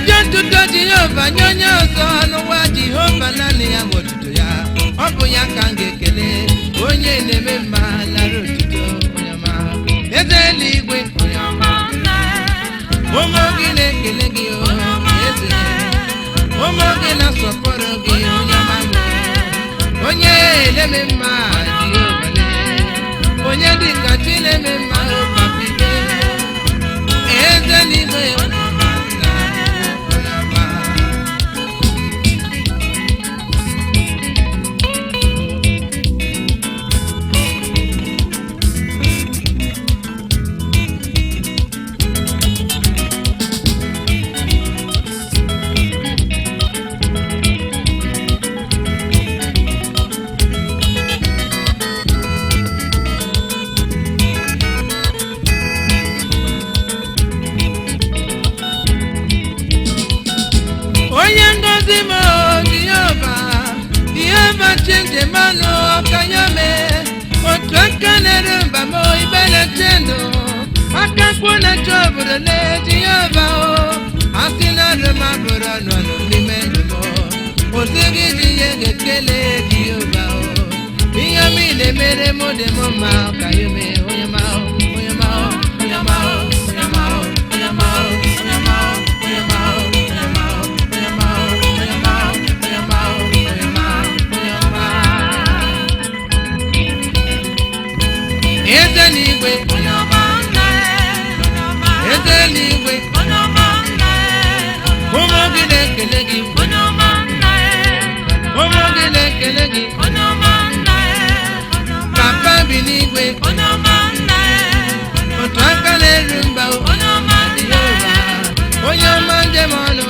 Ga-eji otuto Jehova nye onye ọzọ n'ụwa. Jehova naanị ya nwe otuto ya. Ọ bụ ya ka m ga-ekele, onye na-eme mma, nara otuto, onye ọma, eze eluigwe, onye ọma. Ụmụ gị na-ekele gị o, eze. Ụmụ gị na-asọpụrụ gị, onye ọma m. Onye na-eme mma, Jehova lee. Onye dị ka chi na-eme mma, o papide. Eze eluigwe, onye ọma nna, onye ọma. Onye ngozi m o, Jehova, Jehova Chimdimanụ, ọkanya mee otu aka na-eru mba m, ibe na-eche ndụ, aka mkpụ na-eche obodo na Jehova o. Asị na ndụ m abụrụ ọnụ ọnụ n'ime ndụ m, ozighị ji ihe ga-ekele Jehova o. Ihe ọma ị na-emere m dị m mma, ka ya mee, onye ma, onye ma, onye ma, onye ma, onye ma, onye ma, onye ma, onye ma, onye ma, onye ma, onye ma, onye ma, onye ọma. Eze n'igwe, Onye ọma nna, onye ọma. Eze n'igwe, Onye ọma nna, ụmụ gị na-ekele gị, onye ọma nna, ụmụ gị na-ekele gị, onye ọma nna, onye ọma. Papa bi n'igwe, Onye ọma nna, otu aka na-eru mba o, onye ọma nna, Jehova, onye ọma njem ọnụ.